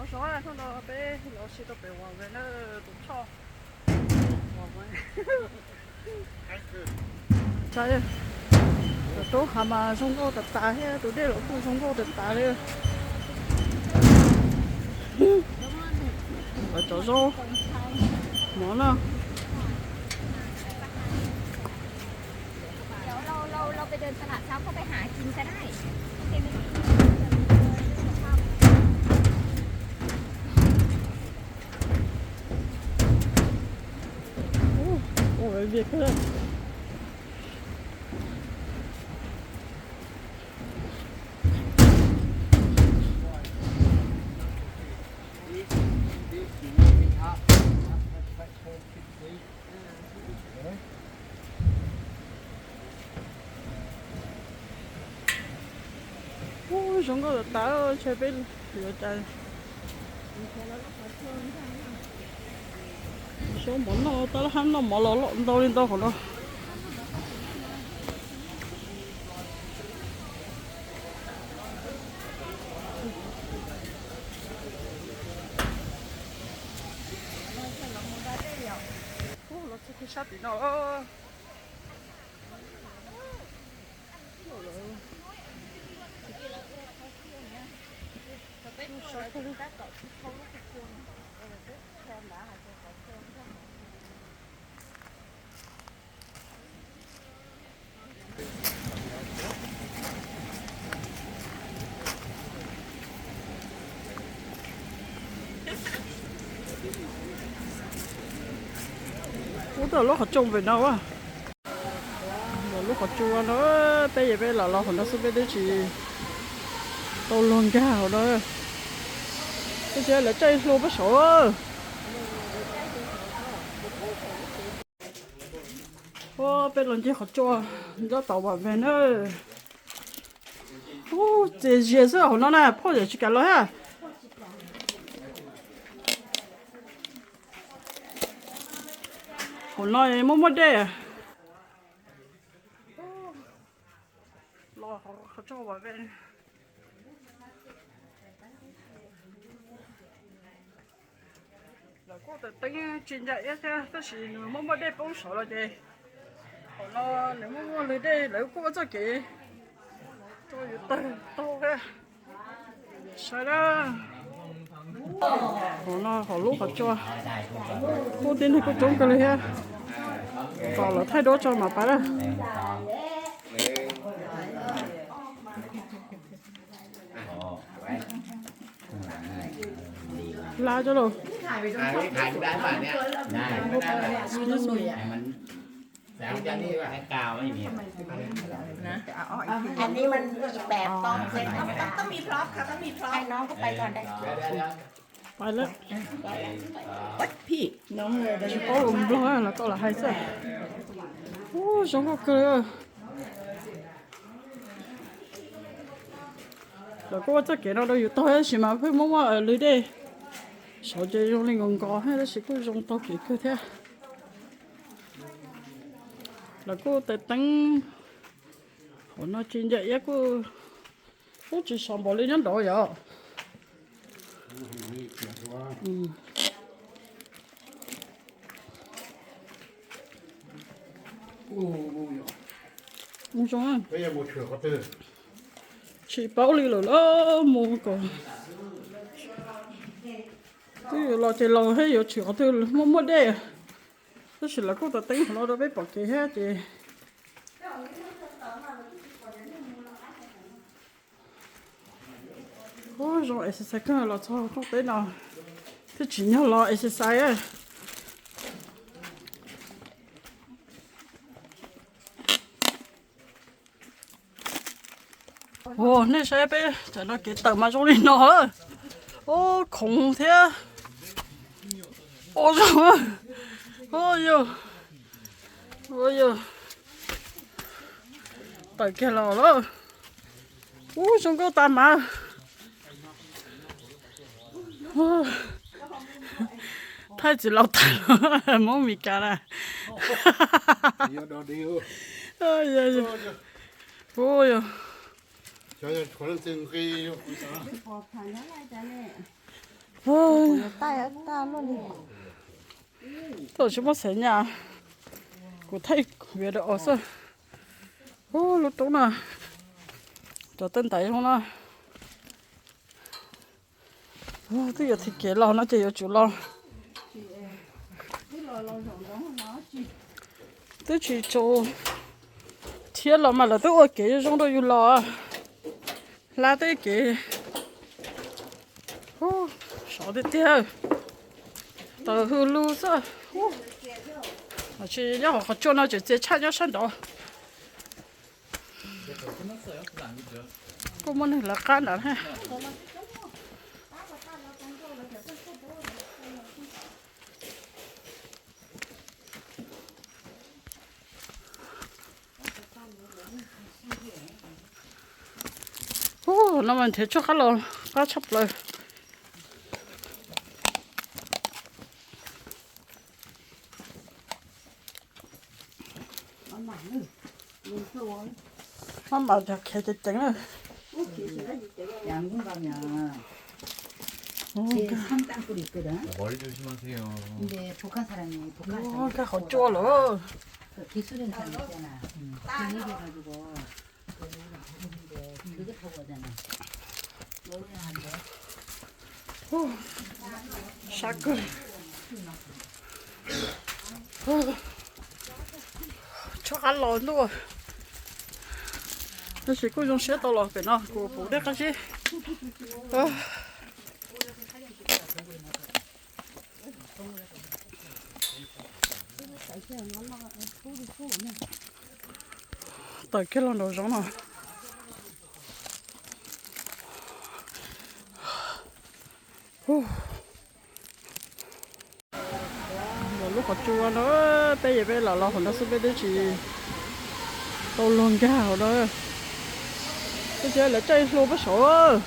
Hnub no peb los si rau pem Huam Vej na, tus choj Huam Vej. Tus roob hav mas zoo nkauj tas tas thiab, tus dej los kuj zoo nkauj tas tas li. Lawv cov zaub mov na. Ua vias kawg. Ub, zoo nkauj tas tas, ntshe peb yuav cas. Xyov mov noj tab laj hab noj mov los loj ntau li ntau hauv no. Ub, los txog kiag sab tim no. Ub, tau lub qhov tsua pem no a. Lub qhov tsua no, peb yog peb los los hauv no xwb peb twb tsis tau luag nkag hauv no. Tab sis lawv caij hlua pab saud. Ua peb los ncig qhov tsua nyob tom Huam Vej na. Ub, txias zias xwb hauv no na, phauj yawm tsis kam los thiab. Hauv no muaj muaj dej. Los qhov tsua Huam Vej. Lawv kuj teeb tsis ncaim iab thiab tab sis nws muaj muaj dej poob saud los ces hauv no nws muaj muaj lwg dej, lawv kuj ua txoj kev rau yus tawg taug thiab. Saib na, hauv no hauv lub qhov tsua, kuj tib neeg kuj coob kawg li thiab. Tos lawv thaij duab tso mam pab na. Lab cov los. Pais lawm. Tsis paub lus Nplog los koj los hais xwb. Ub, zoo nkauj kawg. Lawv kuj ua txoj kev no rau yus taug tab sis mas pheej muaj muaj lwg dej. Saud ces zoo li nkaus nkos thiab tab sis kuj zoo taug kev kawg thiab. Lawv kuj teeb teeb, hauv no tsis ncaim iab kuj, kuj tsis sov npaum li nyob nraud yom. Zoo, tsis paub li lawm los mus kom twb yuav los ces los thiab yuav tshwm qhov twg muaj muaj dej. Tab sis lawv kuj teeb teeb hauv no rau peb pom kev thiab ces. Ub, zoo exercise kawg los txog rooj teb no, twb tsim nyog los exercise. Ua, nej saib peb tam no kev tawm mas zoo li no. Ub, khoov thiab. Ua zoo. Ua yog, ua yog, tawm kiag los lawm. Ub, zoo nkauj tas mas. Thaij txiv laus tag los Hmoob Mes Kas na. Ua yog, Tuaj tsis muaj xev nyas, kuv thaij via da os xwb. Ub, lub roob no, cov tej ntaiv zoo no. Twb yuav thim kev los no ces yuav tsum los. Twb tsis tsaus thiab los mas lawv twb ua kev zoo zoo rau yus los. Hla tej kev sov tiag tiag. Taws hwj lug xwb. Tsis nyob hauv qhov tsua no tseem txias tshaj nyob sab nraud. Kuj muaj neeg lawv qab ntawd. Ub, no mas nrhiav tshuaj qab los qab tshaj plaws. Maj mam cov khiav ceev ceev na. Nkag qhov tsua lawm. Sab kawg. Tshuaj qab los ntuj. Tab sis kuj zoo siab tau los pem no kuv puv dej qab zib. Tawm kiag los nraum zoov no. Lub qhov tsua no, peb yog peb los los hauv no xwb peb twb tsis tau luag nkag hauv no. Tab sis lawv caij hlua pab saud.